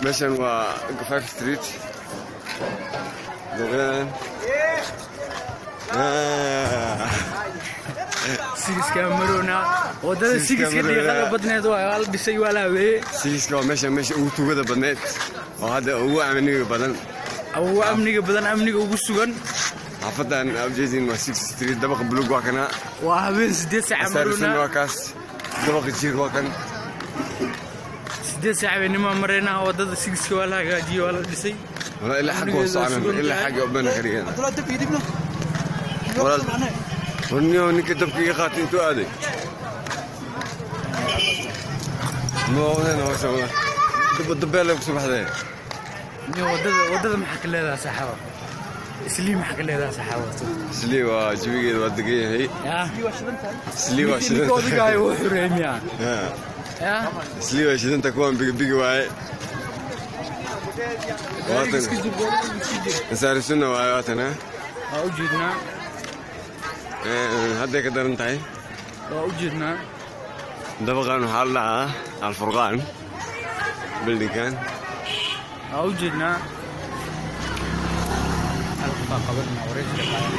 Meeshan waa 5 Street. Doqdan. Six-ka marona wadada six-ka deeqada badneed waa la dhisay waa la habeeyey. Six-ka waa meesha ugu tugada badneed oo hadda ugu amniga badan. Ugu amniga badan, amniga ugu sugan. Xaafadan abjeedin waa 6 Street, dabaqa buluug waa kana. Waa habeen 8 saac marona. Waa kaas dabaqa jiir waa kan. 8 saac habeenimo marayna wadada six-ka waa la hagaajiyey waa la dhisay. Wala ilaa xagga waa socon ilaa xagga bana kariyan. Warniyo ninka dabka iga qaatay intuu aaday. Ma soo dabeel ku soo baxday. Niyo wadada maxaa ka leedahay saxaabo? Islii maxaa ka leedahay saxaabo? Islii waa jawigeeda waa degan yahay. Islii waa shidanta. Odayga wuu xureemiyaa. Islii waa shidanta kuwan bigi waaye. Waatan. Saarisuna waaye waatan. Waa u jeednaa. Hadday ka daran tahay. Waa u jeednaa. Dabaqan waxaa la dhahaa Alfurqaan buildingkan. Waa u jeednaa. Alfa qabanna wareegka qaadan.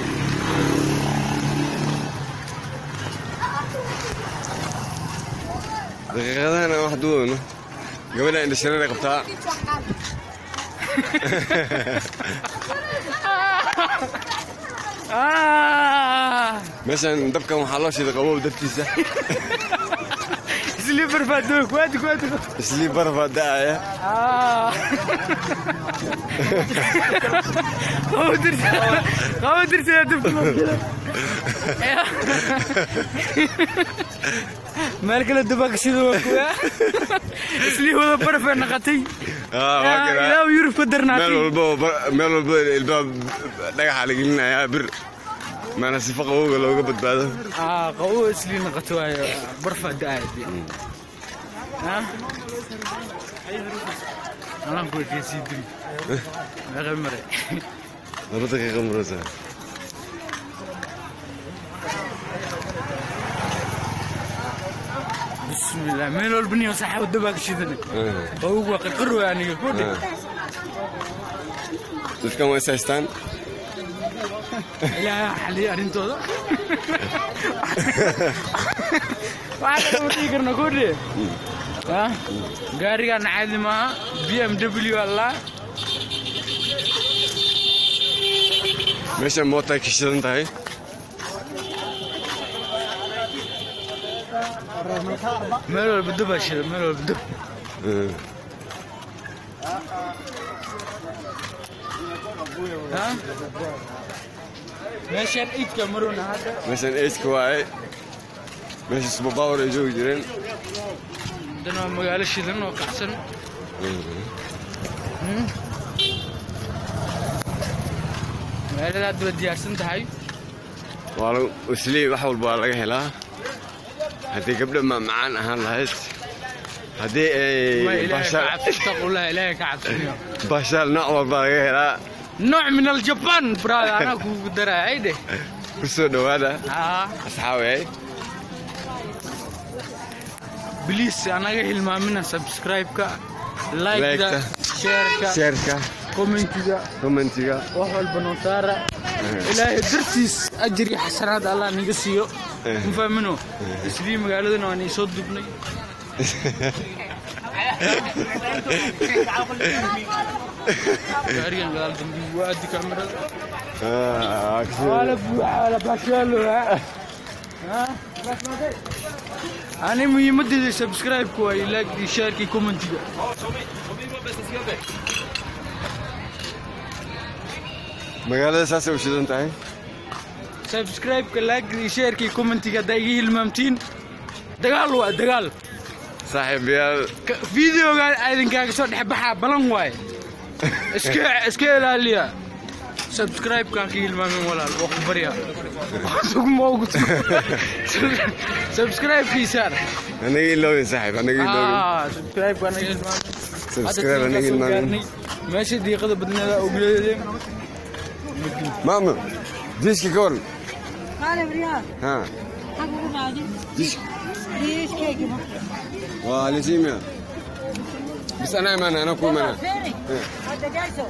Daqiiqadahan aan wax duubano. Gabadha indho shareer ay qabtaa. Meeshan dabkan waxaa loo shiday qabow dartiisa. Islii barfaa doog, waadi waadi. Islii barfaa da'aya. Qabow dartiisa dabka loo shiday. Meel kale dabaa ka shido waa kuwa. Islii wada barfaa naqatay. Ilaa Yurub ka darnaatay. Meel walba ilbaab dhagaxa la gelinayaa bir. Maana sifa qabowga looga badbaado. Qabow islii naqato waayo barfaa da'aya. Alaan ku ekeysiin diri. Meeqa maray? 2 daqiiqo maraysaa. Bismillah, meel walba niyo saxaabo dabaa ka shidanay. Qabowgu waa qarqar waay aniga ku dhig. Dadkan waa is haystaan. Ilaahay ha xalliyo arrintooda. Waxaa kale ma dhihi karno ku dhig. Gaarigan caadi maaha, BMW Allah. Meeshan moota ay ka shidan tahay. Meel walba dab aa shidan, meel walba dab. Meeshan iidka maruna hadda. Meeshan iidka waaye. Meesha Super Power ay joogi jireen. Haddana waa magaalo shidan oo kacsan. Magaalada hadda waa diyaarsan tahay. Waa islii wax walba waa laga helaa. Haddii gabdho macaan ahaan lahayd. Haddii ay ilaahay ka cabsanayo. Bashaal nooc walba laga helaa. nooc min aljaban brother anaa kugu daraya ayde. Ku soo dhawaada. Asxaabey. Please anaga hilmaamina subscribe-ka, like-da, share-ka, comment-iga, wax walba noo saara. Ilaahay dartiis ajir iyo xasanaad Allah naga siiyo. Ma fahmino? Islii magaaladana waan isoo dubnay. Gaarigan gadaal dambe waa aadi kaamirada. Waa la buuxa, waa la baashaalo. Ani muhiimadeyda subscribe-ku waa like iyo share iyo comment-iga. Magaalada saasay u shidan tahay. Subscribe-ka, like iyo share iyo comment-iga haddaa iga hilmaamtiin. Dagaal waa dagaal. Saaxiibayaal. Videoga idinkaaga soo dhex baxaa balan waaye. Iska ilaaliya. Subscribe-ka ka hilmaamin walaal, waa ku baryaa. Ma ugu Subscribe-kii saar. Anaga iloobin saaxiib, anaga iloobin. Subscribe-ka anaga hilmaamin. Subscribe anaga hilmaamin. Meesha diiqada badneeda ogleedeen. Maama, diishka ka waran. Qaali briyaa. Ha. Xag ugu maadi. Diish. Diishkayga. Waa lisiimia. Bis anaa imaana, anaa ku imaana. Hadda gayso.